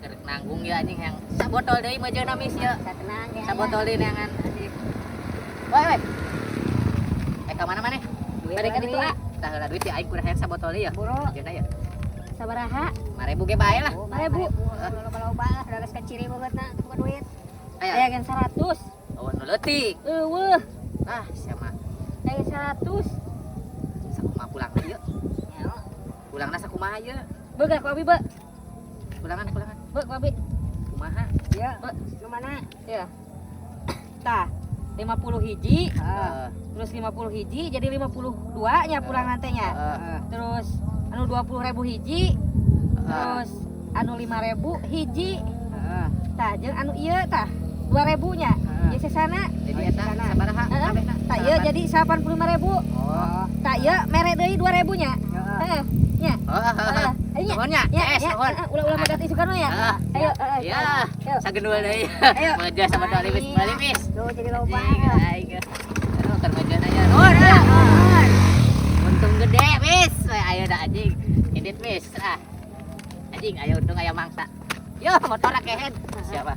Keur nanggung ya, anjing, yang sabotol deui meujeuhna, Mis, ya. Tenang ya. Sabotol deui neangan, anjing. Woi, woi. Eh, ka mana maneh? Duit. Balik ka ditu, duit. Ah. Tah, heula duit ya, aing kurang hayang sabotol deui ya. Buru. Meujeuhna ya. Sabaraha? 5.000 ge bae lah. 5.000. Loba-loba lah, udah geus kaciri banget na tuh duit. Aya. Aya gen 100. Oh, nu leutik. Eueuh, Ah, siapa? Aya 100. Sakumaha pulangna ieu? Ya. Pulangna sakumaha ieu? Beuk ku abi, beuk. Pulangan, pulangan. Beuk ku abi. Kumaha? Ya, nu mana? Ya. Tah, 50 hiji, terus 50 hiji jadi 52 nya pulang nantenya. Terus anu 20.000 hiji, terus anu 5.000 hiji. Tah, jeung anu ieu tah 2.000 nya. Ya sesana. Jadi eta sabaraha kabehna? Tah, ieu jadi 85.000. Oh. Tah, ieu mere deui 2.000 nya. Heeh. Nya. Oh, Heeh. Ayo nya. nuhun nya. Ya, Es, ya, nuhun. heeh, ulah-ulah magat isukan mah ya. Heeh. Ayo, heeh. Ya, Ayo. sagendul deui. Ayo. Meujeuh sabotol Mis, meuli, Mis. Tuh jadi loba. Anjing, aing. Aduh, keur meujeuhna ya. Nuhun, ah. Nuhun. Untung gede, Mis. We ayo dah, anjing. Indit, Mis. Ah. Anjing, ayo untung aya mangsa. Yo, motor kehed. Siapa?